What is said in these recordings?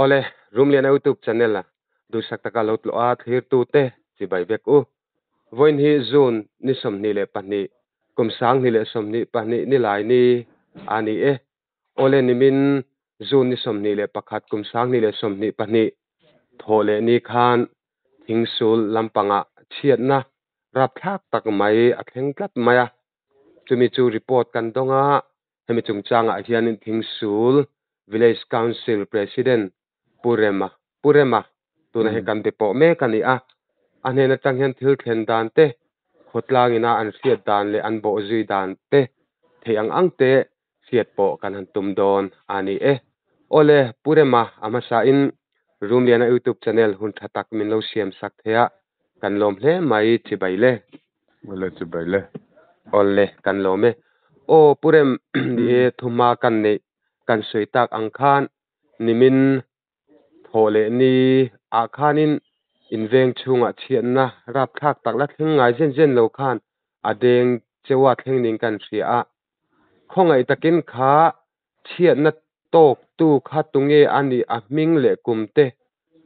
Awle, Rumliana YouTube channel a duhsak taka lo tlawh a thlirtute chibai vek u. Vawiin hi June ni 22, kum 2022 ni lai ni a ni e. Awle nimin June ni 21, kum 2022 thawh leh ni khan Thingsul lampangah chhiatna rapthlak tak mai a thleng tlat mai a. Chumi chu report kan dawng a, hemi chungchangah hianin Thingsul Village Council President Pu Rema, Pu Rema, tuna hi kan be pawh mek a ni a. A hnen atang hian thil thlen dan te, khawtlang ina an hriat dan leh an bawh zui dan te theih ang ang te hriat pawh kan han tum dawn a ni e. Awle, Pu Rema, a hmasain Rumliana YouTube channel hun tha tak min lo siam sak thei a, kan lawm hle mai chibai le. Awle chibai le. Awle, kan lawm e. Aw, Pu Rem, ni e, thuma kan neih kan sawi tak ang khan nimin thawh leh ni ah khanin inveng chhungah chhiatna rapthlak tak la thleng ngai zen zen lo khan a deng cheua thleng ning kan hria a. Khawngaih takin kha chhiatna tawk tu kha tunge a nih a hming leh kum te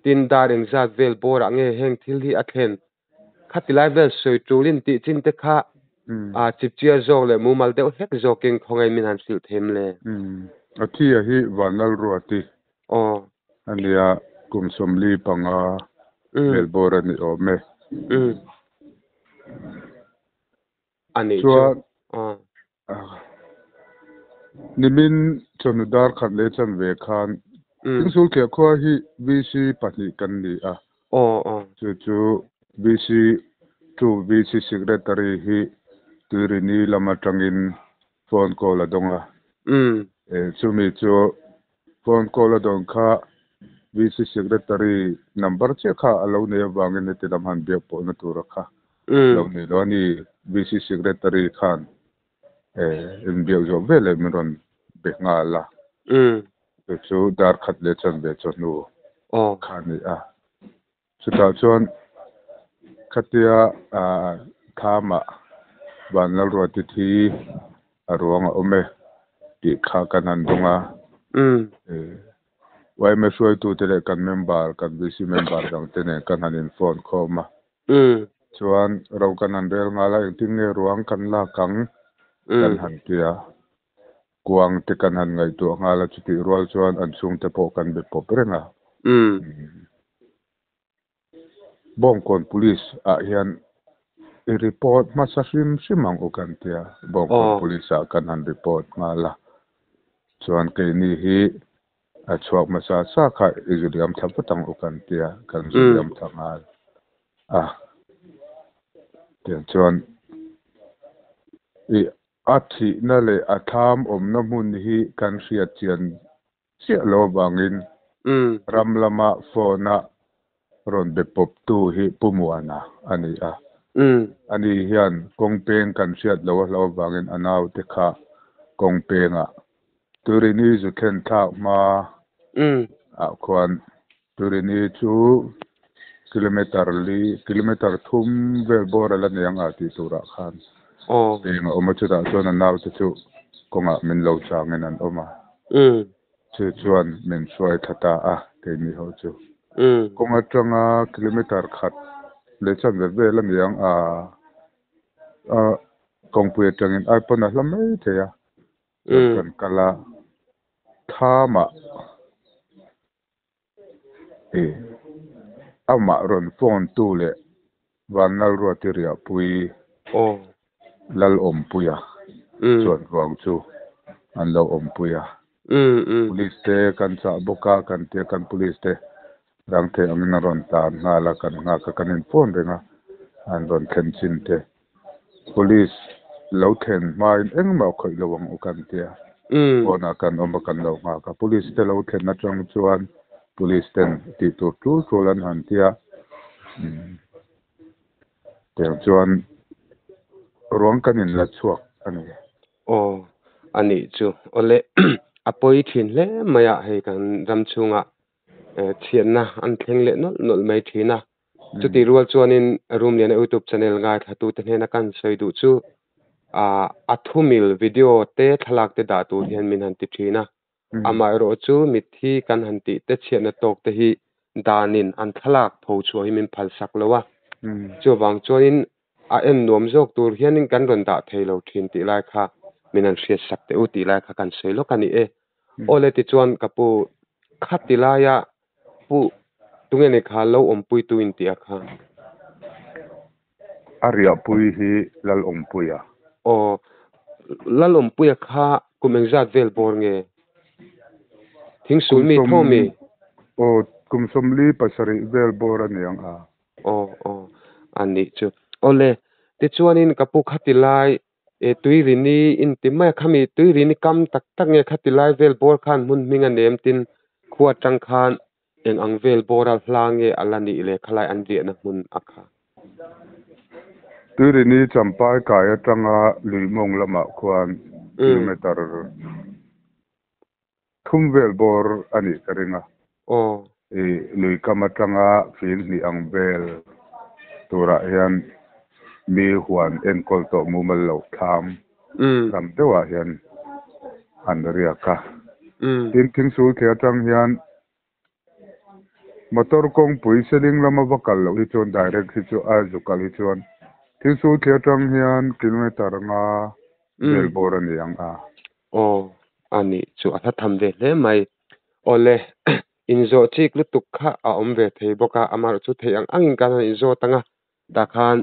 tin dar engzat vel bawrah nge heng thil hi a thlen khati lai vel sawi tulin tih chin te kha a chipchiar zawk leh mumal deuh hlek zawkin khawngaih min han hrilh them le. A thi a hi Vanlalruati Aw. ania kum 45 vel bawr a ni awm e. Ani chu. Chuan Aw. Nimin chawhnu dar khat leh chanve khan Thingsul Khiah khua hi VC pahnih kan ni a. Aw aw. Chu chu VC two VC Secretary hi Tuirini lam atangin phone call a dawng a. Chumi chu phone call a dawn kha VC Secretary number chiah kha a lo nei avangin heti lam han biak pawhna tura kha lo ni lo a ni. VC Secretary khan inbiak zawh veleh min rawn be nghal a. Chu chu dar khat leh chanve chawhnu kha a ni a. Chutah chuan khatia thamah Vanlalruati thi a ruang a awm e tih kha kan han dawng a. Yma hruaitute leh kan member, kan VC member dangte nen kan han in phone khawm a. Chuan ro kan han rel nghal a, engtin nge ruang kan lak ang kan han ti a. Kuang te kan han ngaihtuah nghal a, chutih rual chuan an chhungte pawh kan be pawp reng a. Bawngkawn Police ah hian i report hmasa hrim hrim ang u kan ti a, Bawngkawn Police ah kan han report nghal a. Chuan keini hi a chhuak hmasa sa kha i zu liam thla vat ang u kan ti a, kan zu liam thla nghal a. Tiang chuan i a thihna leh a thlam awmna hmun hi kan hriat chian chiah lo avangin ram lama phone a rawn be pawptu hi Pu Muana a ni a. Ani hian kawng peng kan hriat lo a hlo avangin a naute kha kawng pengah Turini zu thlen thlak hma ah khuan Turini chu kilometer li kilometer thum vel bawr a la nei ang a tih turah khan peng a awm a, chutah chuan a naute chu kawngah min lo changin an awm a. Chu chuan min hruai thla ta a, keini ho chu. Kawng atanga kilometer khat leh chanve vel a ni ang a, kawngpui atangin ai pawn a hla mai thei a. Chuan kan kal a, thamah amah rawn phone tu leh Vanlalruati Riahpui Lalawmpuia chuan ruang chu an lo awmpui a. Police te kan chah bawk a, kan tia kan police te rang thei angin an rawn tlan nghal a, kan nghak a, kan in phone reng a, an rawn thlen chin te. Police lo thlen hmain engmah khawih lo ang u kan tia. Pawnah kan awm a, kan lo nghak a. Police te lo thlen atang chuan police ten tih tur tul tul an han tia. Tiang chuan ruang kan in la chhuak a ni. Aw, a nih chu. Awle, a pawi thin hle mai a, hei kan ram chhungah chhiatna an thleng leh nawlh nawlh mai thin a. Chutih rual chuanin Rumliana YouTube channel ngaithlatute hnena kan sawi duh chu a thumil video te thlalak te dah tur hian min han ti thin a. Amaherawhchu mitthi kan han tih te chhiatna tawk te hi danin an thlalak pho chhuah hi min phalsak lo a. Chuvang chuanin a en nuam zawk tur hianin kan rawn dah thei lo thin tih lai kha min han hriatsak teh u tih lai kha kan sawi lawk a ni e. Awle tichuan ka pu khati laia pu tunge ni kha lo awmpuitu in tih a kha? A riahpui hi Lalawmpuia. Aw, Lalawmpuia kha kum engzat vel bawr nge? Thingsul mi tho mi? Aw, kum 47 vel bawr a ni ang a. Aw, aw, a nih chu. Awle, tichuanin ka pu khati lai e Tuirini in ti mai a, khami Tuirini kam tak tak nge khati lai vel bawr khan hmun hming a nem tin khua atang khan eng ang vel bawra hla nge a la nih le khalai an riahna hmun a kha. Tuirini Champai kai atanga Luimawng lamah khuan kilometer thum vel bawr a nih ka ring a. I lui kam atanga fing hnih ang vel turah hian mi huan enkawl tawh mumal loh thlam lam deuhah hian an riak a. Tin, Thingsul thei atang hian motor kawngpui Seling lama va kal loh hi chuan direct hi chu a zu kal hi chuan Thingsul thei atang hian kilometer nga vel bawr a ni ang a. Aw, a nih chu a hla tham ve hle mai. Awle, inzawh chik lutuk kha a awm ve thei bawk a, amaherawh chu thei ang angin kan han inzawt ang a, tah khan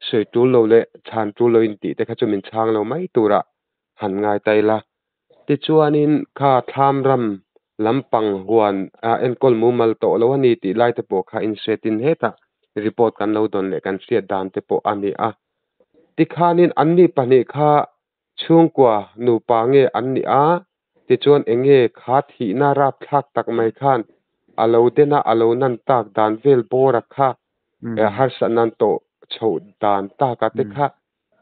sawi tul lo leh chhan tul lo intih te kha chu min chhang lo mai turah han ngai ta ila. Tichuanin kha thlam ram lampang huan a enkawl mumal tawh lo a ni tih lai te pawh kha inhriatin hetah report kan lo dawn leh kan hriat dan te pawh a ni a. Tikhanin anni pahnih kha Chhungkua nupa nge an nih a, tichuan eng nge kha thihna rapthlak tak mai khan a lo den a, a lo nan tak dan vel bawra kha harsat nan tawh chhoh dan taka te kha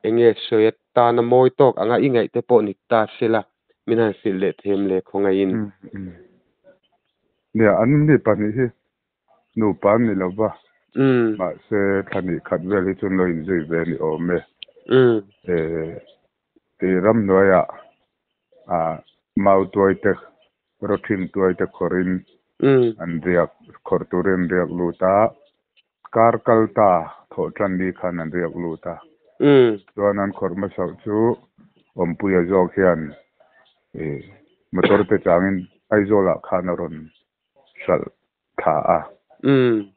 eng nge sawi atana mawi tawk anga i ngaih te pawh ni ta sela min han hrilh leh them le khawngaihin. Nia, an ni pahnih hi nupa an ni lo va, mahse thla nih khat vel hi chuan lo inzui ve a ni awm e. Tih ramhnuaiah mau tuai te, rawthing tuai te khawrin an riak, khawrh turin an riak lut a, kar kal ta thawh tan ni khan an riak lut a. Chuan an khawrh hmasauh chu Awmpuia zawk hian motor te changin Aizawlah khan a rawn hralh thla a.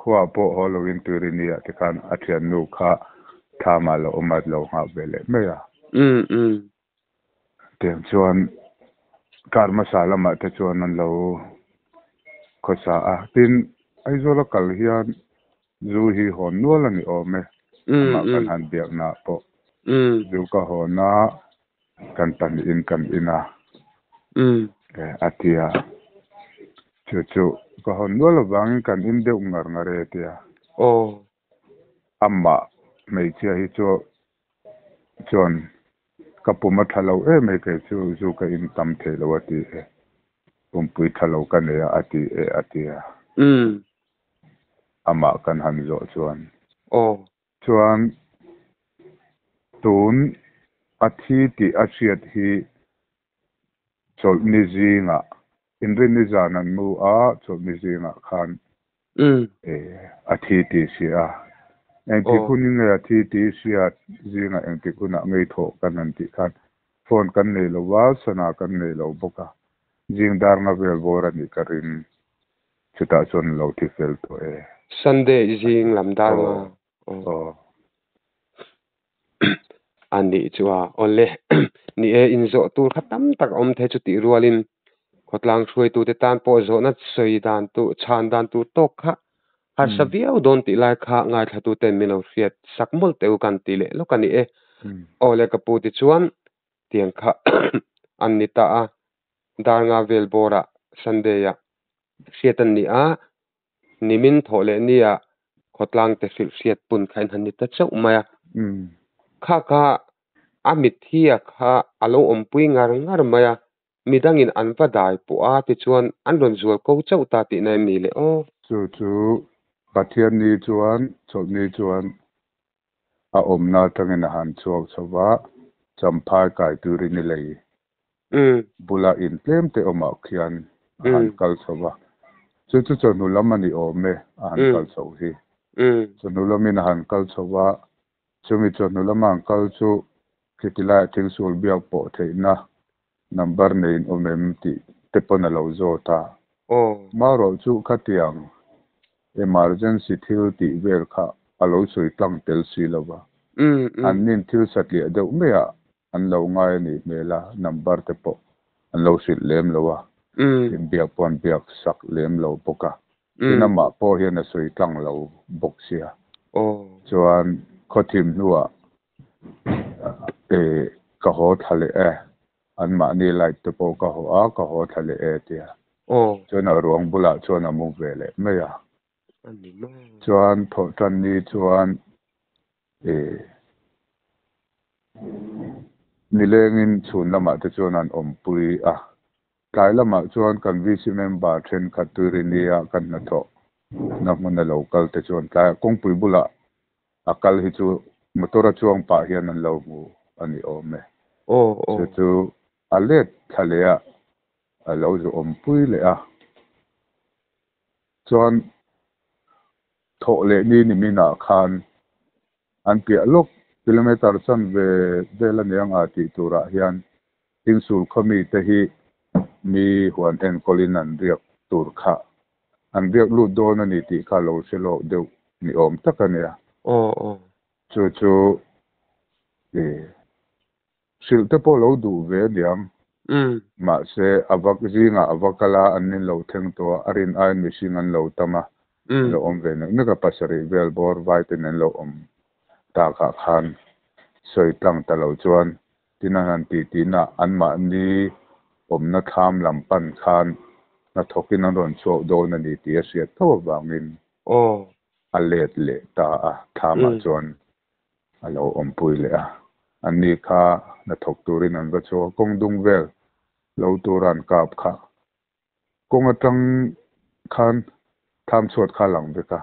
Khuaah pawh haw loin Tuirini-ah te khan a thiannu kha thlamah lo awm a, lo nghah ve leh mai a. Tiang chuan kar hmasa lamah te chuan an lo khawsa a. Tin, Aizawla kal hian zu hi hawn nual a ni awm e. Amah kan han biaknaah pawh zu ka hawn a, Kan pahnihin kan in a, a ti a. Chu chu ka hawn nual avangin kan in deuh ngar ngar e a ti a. Amah hmeichhia hi chu chuan ka pum a tha lo em e kei chu zu ka in tam thei lo a ti e. Pumpui tha lo ka nei a a ti e a ti a. Amah kan han zawh chuan. Chuan tun a thi tih a hriat hi chawlhni zingah, inrinni zan an mu a, chawlhni zingah khan a thi tih si a. Engtik hun nge a thi tih hriat zingah engtik hunah ngei thawh kan han tih khan phone kan nei lo va, sana kan nei lo bawk a, zing dar nga vel bawr a nih ka ring. Chutah chuan lo thi fel tawh e. Sunday zing lam dar nga. Aw. A nih chu a. Awle. Ni e, inzawh tur kha tam tak a awm thei chu tih rualin khawtlang hruaitute tan pawh zawhna sawi dan tur, chhan dan tur tawk kha harsa viau dawn tih lai kha ngaithlatuten min lo hriat sak mawlh teh u kan ti leh lawk a ni e. Awle ka pu tichuan tiang kha an ni ta a. Dar nga vel bawrah Sunday-ah hriat an ni a, nimin thawh leh nia khawtlang te hrilh hriat pun kha in han ni ta chauh mai a. Kha kha a mitthia kha a lo awmpui ngar ngar mai a, midangin an va dai pawh a tichuan an rawn zual ko chauh ta tihna em ni le aw? Chu chu Pathian ni chuan chawlhni chuan a awmna atangin a han chhuak chho va, Champhai kai turin i lei. Bula in tlem te awmah khian a han kal chho va. Chu chu chawhnu lam a ni awm e, a han kal chho hi. Chawhnu lamin a han kal chho va, chumi chawhnu lama an kal chu khiti laiah thingsul biak pawh theihna number neiin awm em tih te pawn a lo zawt a. Marawh chu khatiang emergency thil tih vel kha a lo sawi tlang tel si lo va. An nin thil satliah deuh maiah an lo ngai a nih hmel a, number te pawh an lo hrilh lem lo a, inbiak pawh an biak sak lem lo bawk a. Tin amah pawh hian a sawi tlang lo bawk sia. Chuan khawthim hnuah ka haw thla leh e, anmahni light te pawh ka haw a, ka haw thla leh e tia. Chuan a ruang bulah chuan a mu ve leh mai a. Chuan thawhtan ni chuan nilengin chhun lamah te chuan an awmpui a. Tlai lamah chuan kan VC member thenkhat Tuirinia kan hnathawh na hmuna lo kal te chuan tlaiah kawngpui bulah a kal hi chu motor a chuang pah hian an lo hmu a ni awm e. Chu chu a let thla leh a, a lo zu awmpui leh a. Chuan thawh leh ni ni minah khan an piah lawk kilometre chanve vel a nia nga tih turah hian Thingsul khaw mite hi mi huan enkawlin an riak tur kha an riak lut dawn a ni tih kha lo hre lawk deuh ni awm tak a nia. Chu chu hrilh te pawh lo duh ve aniang. Mahse a vak zingah a va kal a, an in lo thleng tawh a, a rin aiin mihring an lo tam a, an lo awm ve nek nek a, pasarih vel bawr vai ten an lo awm takah khan sawi tlang ta lo chuan tin an han tih tihna anmahni awmna thlam lam pan khan hnathawkin an rawn chhuak dawn a ni tih a hriat tho avangin a let leh ta a, thlamah chuan a lo awmpui leh a. Anni kha hnathawk turin an va chhuak a, kawng dung vel lo tura an kap kha kawng atang khan tham chhuat kha a lang vek a.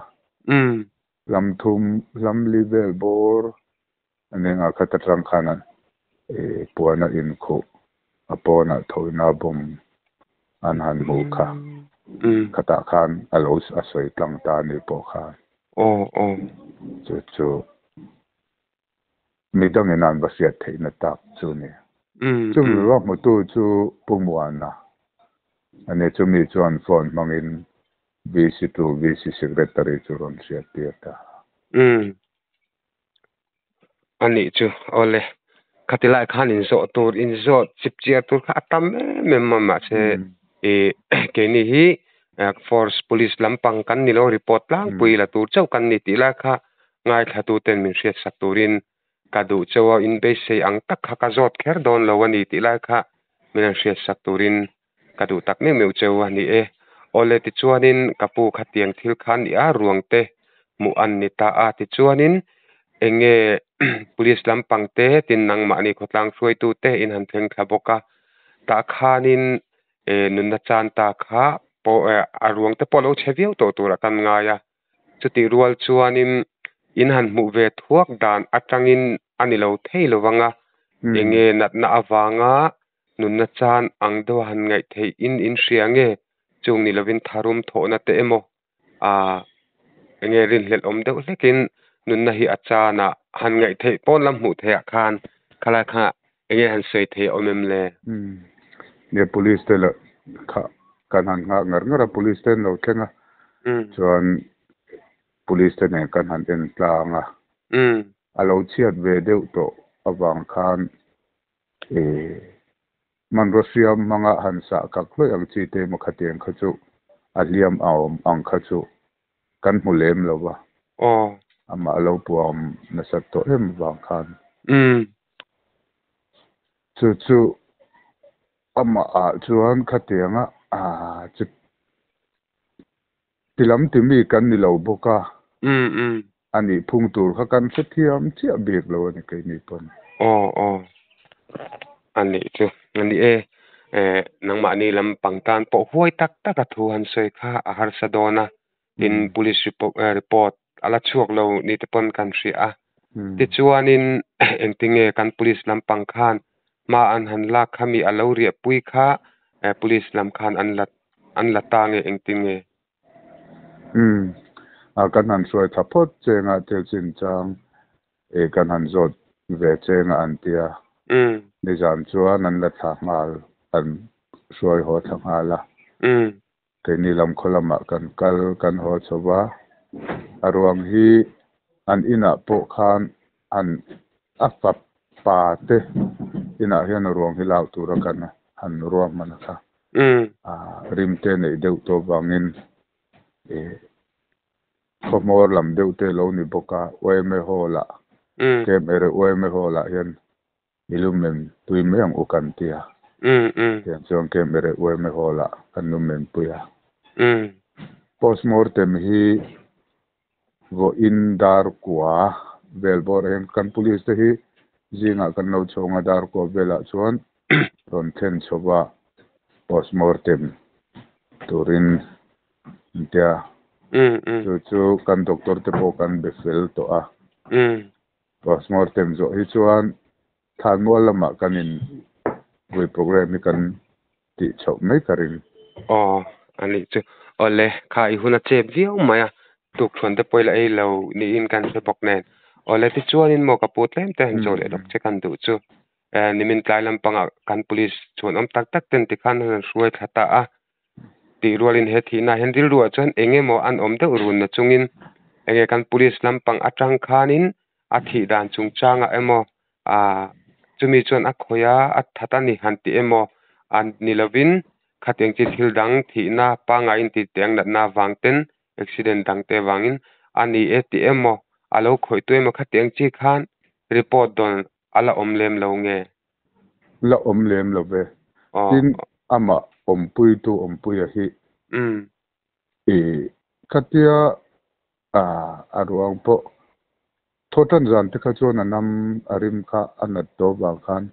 Lam thum, lam li vel bawr a nengah khat atang khan puan a inkhuh a pawnah thoina bomb an han hmuh kha. Khatah khan a lo a sawi tlang ta a nih pawh khan. Chu chu midangin an va hriat theihna tak chu a ni. Chumi va hmutu chu Pu Muana a ni. Chumi chuan phone hmangin VC to VC Secretary chu rawn hriat tir ta. A nih chu awle khati lai khan in zawh tur in zawh chip chiar tur kha a tam em em a mahse ih keini hi force police lampang kan ni lo report tlangpui la tur chauh kan ni tih lai kha ngaithla tu ten min hriat sak turin ka duh chauh a in beisei ang tak kha ka zawt kher dawn lo a ni tih lai kha min han hriat sak turin ka duh tak meuh meuh cheu a ni e. Awle tichuanin ka pu khatiang thil kha a ni a, ruang te hmuh an ni ta a. Tichuanin eng nge police lampang te tin nangmahni khawtlang hruaitu te in han thleng thla bawk a. Tah khanin nunna chan ta kha pawh a ruang te pawh a lo chhe viau tawh turah kan ngai a. Chutih rual chuanin in han hmuh ve thuak dan atangin a ni lo thei lovang a, eng nge natna avanga Nunna chan ang deuha han ngaih theih in in hria nge? Chung ni lovin tharum thawhna te emaw ah enge rinhlelh awm deuh hlekin nunna hi a chanah han ngaih theih pawn lam hmuh theih ah khan khalai kha enge han sawi theih a awm em le? Umm nia police te lah kha kan han nghah ngar ngar a police te an lo thleng a chuan police te nen kan han en tlang a a lo chhiat ve deuh tawh avang khan Hmanraw hriam hmanga han sah kak hlawih ang chi te emaw khatiang kha chu a hliam a awm ang kha chu kan hmu lem lo va. Amah lo puam nasat tawh em vang khan. Chu chu amah ah chuan khatianga chi tilam timi kan ni lo bawk a. A nih phung tur kha kan hrethiam chiah bik lo a ni keini pawn. Aw aw a nih chu a ni e. Nangmahni lam pang tan pawh huai tak tak a thu han sawi kha a harsa dawn a. Tin police report a la chhuak lo ni te pawn kan hria a. Tichuanin engtinge kan police lampang khan hma an han lak kha mi a lo riahpui kha police lam khan an la an la ta nge engtin nge? Umm a kan han hruai tha phawt cheng a thil chinchang e kan han zawt ve cheng a an tia. Nizan chuan an la thla nghal an hruai haw thla nghal a. Keini lam khaw lamah kan kal kan haw chho va, a ruang hi an inah pawh khan an a fapa te inah hian a ruang hi lak tura kan han ruahman a kha. Rim te neih deuh tawh vangin khawhmawr lam deuh te lo ni bawk a, yma hall ah Kemere yma hall ah hian i lumen pui mai ang u kan ti a. Tiang chuan Kemere yma hall ah kan lumen pui a. Postmortem hi vawiin dar kua vel bawrah hian kan police te hi zingah kan lo chhawng a, dar kua velah chuan rawn thlen chho va postmortem turin an ti a. Chu chu kan doctor te pawh kan be fel tawh a. Postmortem zawh hi chuan Thlanmual lamah kan in vui program hi kan tih chhoh mai ka ring. Aw, a nih chu. Awle, kha i hun a chep viau mai a, tukthuan te pawh i la ei lo niin kan hre bawk nen. Awle, tichuanin maw ka pu tlem te han zawh leh lawk che kan duh chu. Nimin tlai lampangah kan police chhuan awm tak tak ten tikhan an han hruai thla ta a. Tih rualin he thihna hian rilruah chuan eng emaw an awm deuh run na chungin enge kan police lampang atang khanin a thih dan chungchangah emaw ah chumi chuan a khawih a, a that a ni han tih emaw an ni lovin khatiang chi thil dang thihna pangngai in tih teng natna avang ten accident dang te avangin a ni e tih emaw a lo khawih tu emaw khatiang chi khan report dawn a la awm lem lo nge? La awm lem lo ve. Tin, amah awmpuitu awmpuia hi i khatia a ruang pawh thaw tan zan te kha chuan a nam a rim kha a nat tawh vang khan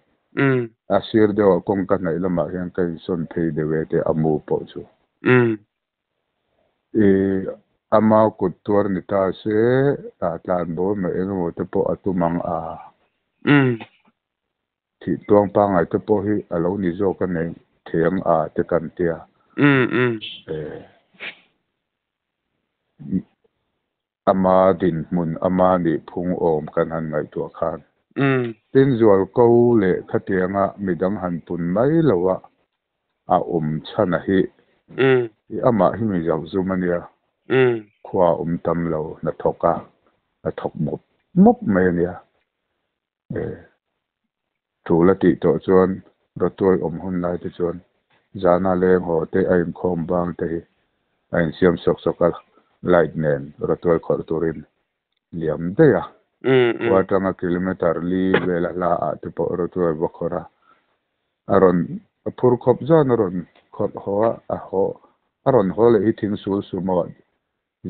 a sir deuh ah kawngka hnaih lamah hian ka insawn phei deuh e tih a mu pawh chu. I ama kut tuar ni ta se tlan bawl mai engemaw te pawh a tum ang a. Thih tuang pangngai te pawh hi a lo ni zawk a nei thei ang a te kan tia. Ama dinhmun, ama nihphung awm kan han ngaihtuah khan. Tin zualko leh khatianga midang han pun mai lo a a awm chhan a hi. Amah hi mi zauhzum a nia. Khua a awm tam lo, hnathawk a, hnathawk mawp mawp mai a nia. Tul a tih tawh chuan rawtuai awm hun lai te chuan zana leng haw te a inkhawm bang te hi a insiam sawk sawk a, light nen rawtuai khawrh turin liam daih a. Khua atanga kilometer li vela hla ah te pawh rawtuai va khawrh a, a rawn a phur khawp zan a rawn khawrh haw a, a haw a rawn haw leh hi thing sul sum a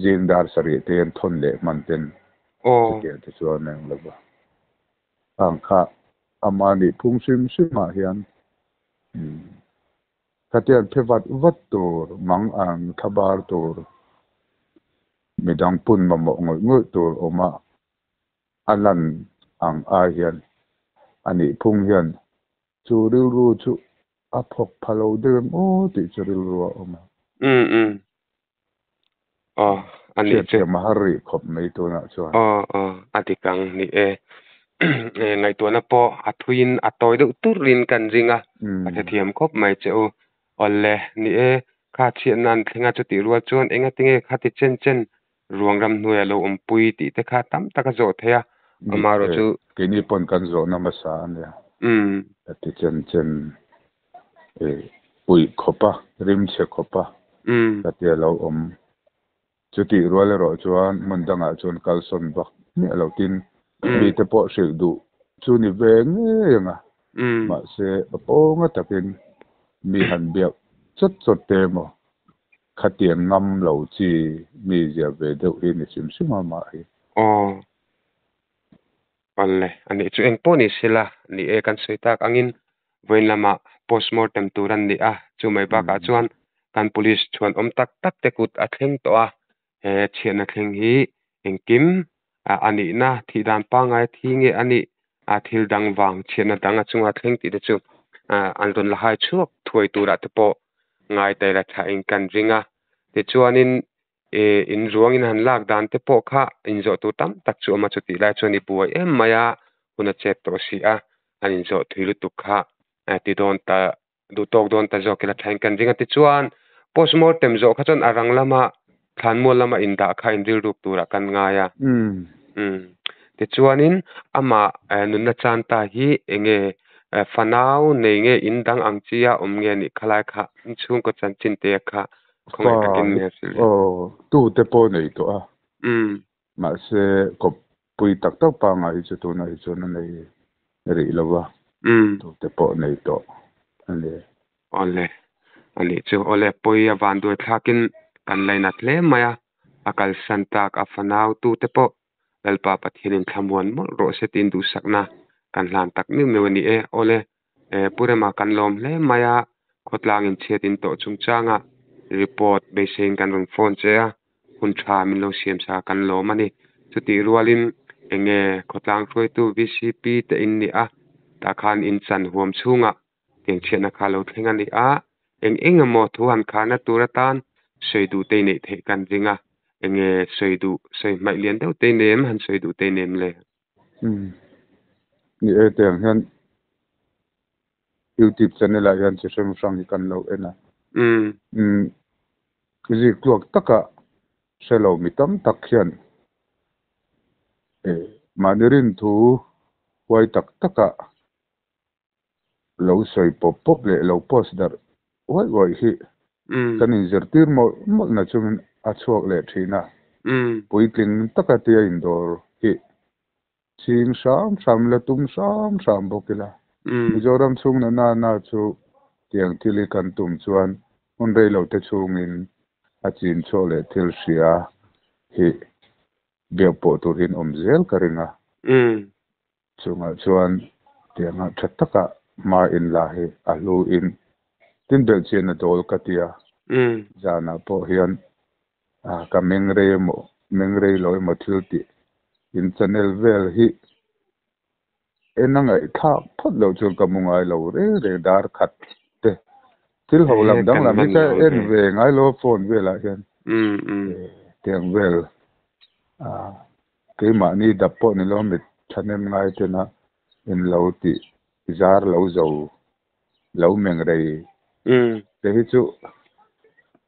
Zing dar sarih te hian thawn leh hman ten chutiang te chuan eng lo va. Ang kha ama nih phung hrim hrim ah hian khatiang phe vat vat tur, mang ang thlabar tur, midang pun mamawh ngawih ngawih tur awm a a lan ang ai hian a nih phung hian chu rilru chu a phawk pha lo deuh em aw tih chu rilru a awm a. Umm umm. Aw a nih chu. Hriatthiam a har rih khawp mai tunah chuan. Aw aw a dik ang ni e. Ngaihtuahna pawh a thuiin a tawi deuh turin kan ring a, ka hrethiam khawp mai che u. Awle ni e, kha chhiatna an thleng a chutih rual chuan engatinge khati chen chen ruang ram hnuaia lo awmpui tih te kha tam tak a zawh theih a, amaherawh chu. Keini pawn kan zawhna hmasa a nia. Khati chen chen puih khawp a, rim chhe khawp a ka tia lo awm. Chutih rual erawh chuan hmun dangah chuan kalsawn bak hmiah lo tin mite pawh hrilh duh chu ni ve ngei ang a, mahse a pawnga takin mi han biak chawt chawt te emaw khatiang ngam lo chi mi zia ve deuh hi ni hrim hrim a mah hi. Aw. Awle, a nih chu eng pawh ni sela, ni e kan sawi tak angin vawiin lamah postmortem tur an ni a, chu mai bakah chuan kan police chhuan awm tak tak te kut a thleng tawh a, he chhiatna thleng hi engkim a nihna thih dan pangngai thi nge a nih a thil dang wang chhiatna dang a chunga thleng tih te chu an rawn la hai chhuak thuai turah te pawh ngai ta ila tha in kan ring a. Tichuanin in ruangin han lak dan te pawh kha inzawh tur tam tak chu awm a, chutih lai chuan i buai em mai a, hun a chet tawh si a, an inzawh thui lutuk kha ti dawn ta duh tawk dawn ta zawk ila tha in kan ring a. Tichuan postmortem zawh kha chuan a rang lama thlanmual lama indah kha inrilruk turah kan ngai a. Tichuanin amah nunna chan ta hi enge fanau nei nge in dang ang chi a awm nge anih khalai kha inchhungkaw chanchin te kha khawngaih takin mi a hrilh. Aw, tu te pawh nei tawh a. Mahse kawppui tak tak pangngai hi chu tunah hi chuan a nei rih lo va. Tu te pawh nei tawh a ni. Awle, anih chu. Awle, pawi a van duai thlakin kan lainat hle mai a, a kalsan tak a fanau tu te pawh Lalpa Pathianin thlamuan mawlh rawh se tiin duhsakna kan hlan tak meuh meuh a ni e. Awle, Pu Rema kan lawm hle mai a, khawtlang inchhiat in tawh chungchanga report beiseiin kan rawn phone che a, hun tha min lo siam sa kan lawm a ni. Chutih rualin enge khawtlang hruaitu VCP te in ni a, tah khan in chan huam chhungah tiang chhiatna kha lo thleng a ni a, eng eng emaw thu han kharna tur atan sawi duh te i neih theih kan ring a, enge sawi duh, sawi hmaih lian deuh te i nei em, han sawi duh te i nei em le? Umm. Ni e, tiang hian YouTube channel ah hian chi hrang hrang hi kan lo en a. Umm. Umm, ziktluak taka hre lo mi tam tak hian eh mahni rinthu huai tak taka lo sawi pawp pawp leh lo post darh uaih uaih hi kan inzirtir mawlh mawlh na chungin a chhuak leh thin a. Puitling taka tia indawr hi ching hram hram la tum hram hram bawk ila. Mizoram chhung na na na chu tiang thil hi kan tum chuan hun rei lo te chhungin a chin chhuak leh thil hria hi biak pawh tur hian awm zel ka ring a. Chungah chuan tianga tha taka hma in la hi a hlu in tin belh chian a dawl ka ti a. Zanah pawh hian ka meng rei emaw, meng rei lo emaw thil tih in channel vel hi en a ngaihthlak phawt loh chuan ka mu ngai lo reng reng dar khat te. Thil ho lam dang lam hi ka en ve ngai lo a phone velah hian tiang vel Keimahni dap pawh ni lo mit thahnem ngai tena in lo tih zar lo zo lo meng rei te hi chu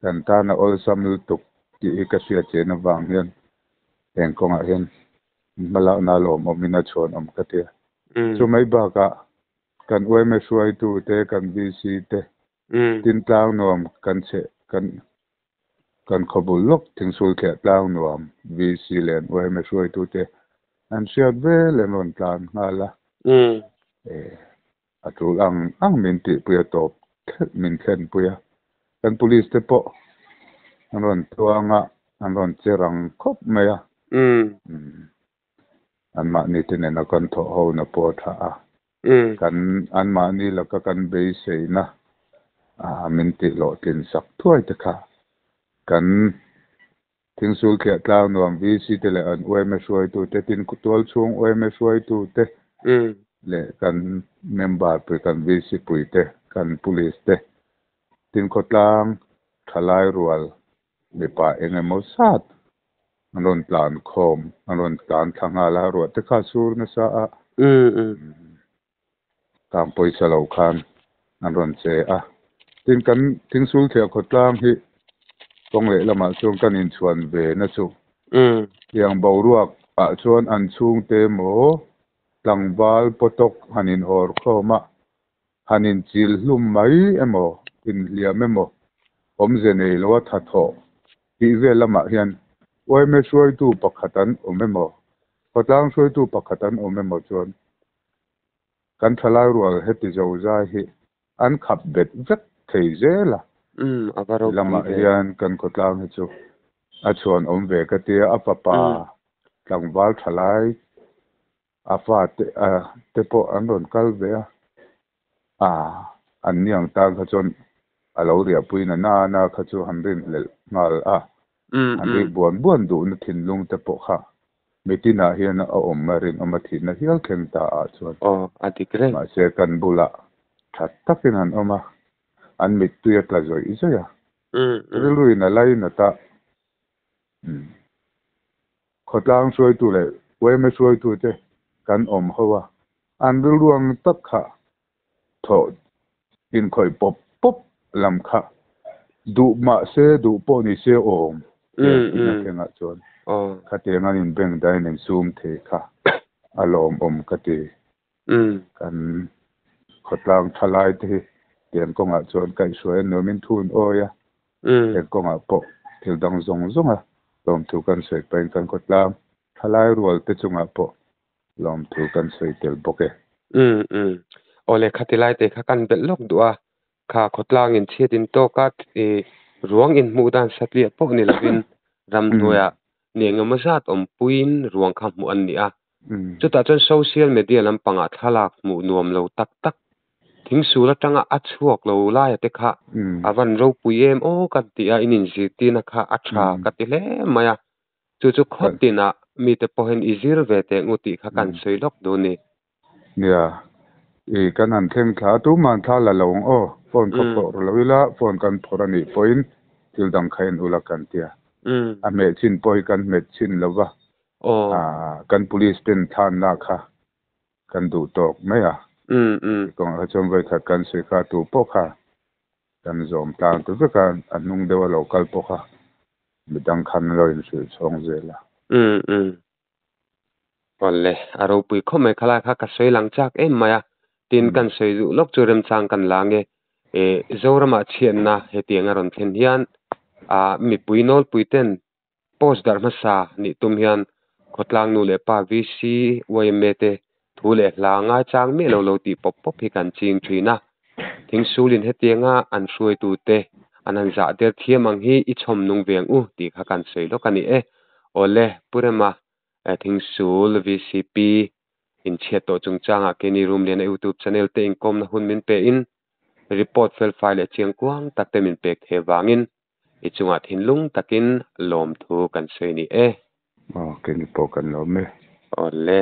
kan tan a awlsam lutuk tih hi ka hriat chian avang hian eng kawngah hian hmalakna lawmawmin a chhuanawm ka ti a. Chumai bakah kan yma hruaitu te, kan VC te tin tlang nuam kan chhe kan Kan khawbul lawk thingsul thliah tlang nuam VC leh an yma hruaitute an hriat vel an rawn tlan nghal a. A tul ang ang min tihpui a tawp thlep min thlenpui a. Kan police te pawh an rawn tuang a, an rawn che rang khawp mai a. Anmahni te nena kan thawh ho na pawh a tha a. Kan anmahni laka kan beiseina min tih hlawhtlin sak thuai te kha kan Thingsul thliah tlang nuam VC te leh an yma hruaitu te, tin tual chhung yma hruaitu te leh kan member pui kan VC pui te, kan police te, tin khawtlang thalai rual mipa eng emaw zat an rawn tlan khawm, an rawn tlan thla nghal a, ruah te kha a sur nasa a, tang pawisa lo khan an rawn che a. Tin, kan Thingsul thliah khawtlang hi kawng leh lamah chuan kan inchhuan ve na chu. Tiang boruak ah chuan an chhungte emaw tlangval pawtawk han inhawr khawm a, Han inchil hlum mai emaw, inhliam emaw, awmze nei loa tha thawh tih vel lamah hian yma hruaitu pakhat an awm emaw, khawtlang hruaitu pakhat an awm emaw chuan kan thalai rual heti zo zai hi an khap bet vek thei zel a. Ti lamah hian kan khawtlang hi chu a chhuan awm ve ka tia, a fapa tlangval thalai A fate te pawh an rawn kal ve a, a an niang tan kha chuan a lo riahpui na na na kha chu han rinhlelh nghal a, han rik buan buan duhna thinlung te pawh kha Mitinah hian a awm a rinawm a thihna hial thleng ta ah chuan. Aw, a dik reng. Mahse kan bulah that takin an awm a, an mittui a tla zawih zawih a. Rilruin a lainat a, khawtlang hruaitu leh yma hruaitute kan awm ho a, an rilru ang tak kha thawh inkhawih pawp pawp lam kha duh mahse duh pawh ni se awm tiang thihna thlengah chuan khatiang an inbeng dahin insum thei kha a lawmawm ka ti. Kan khawtlang thalai te hi tiang kawngah chuan kaihhruai a nuamin thun awi a, heng kawngah pawh thil dang zawng zawnga lawmthu kan sawi pahin kan khawtlang thalai rual te chungah pawh lawmthu kan sawi tel bawk e. Umm umm. Awle khati lai te kha kan belh lawk duh a, kha khawtlang in chhiat in tawk a i ruang in hmuh dan satliah pawh ni lovin ramhnuaiah ni engemaw zat awmpuiin ruang kha hmuh an ni a. Chutah chuan social media lampangah thlalak hmuh nuam lo tak tak thingsul atanga a chhuak lo laia te kha a van ropui em aw ka ti a, in inzirtirna kha a tha ka ti hle mai a. Chu chu khawt tinah mite pawhin i zir ve teh ngu tih kha kan sawi lawk duh ni. Nia, i kan han thleng thla a, tuman thla la lo ang aw, phone kha phawrh lo ila, phone kan phawrh a nih pawhin thil dang kha en ula kan ti a. A hmeh chin pawh hi kan hmet chin lo va, kan police ten thlanna kha kan duh tawk mai a. Kawngah kha chuan vawikhat kan sawi kha tu pawh kha kan zawm tlang ta vek a, a hnung deuh a lo kal pawh kha midang khan an lo inhrilh chhawng zel a. Umm umm. Awle, a ropui khawp mai khalai kha ka sawi lang chak em mai a, tin kan sawi duh lawk chu remchang kan la nge. E Zoramah chhiatna hetiang a rawn thlen hian ah mipui nawlpui ten Post darh hmasa nih tum hian khawtlang nu leh pa VC, yma te thu leh hla ngaichang miah lo lo tih pawp pawp hi kan ching thin a. Thingsulin hetianga an hruaitute an han zah der thiam ang hi i chhawm nung ve ang u tih kha kan sawi lawk a ni e. Awle, Pu Rema, Thingsul VCP inchhiat tawh chungchangah keini Rumliana YouTube channel te inkawmna hun min pe in report felfai leh chiangkuang tak te min pek thei avangin I chungah thinlung takin lawmthu kan sawi ni e. Aw, keini pawh kan lawm e. Awle.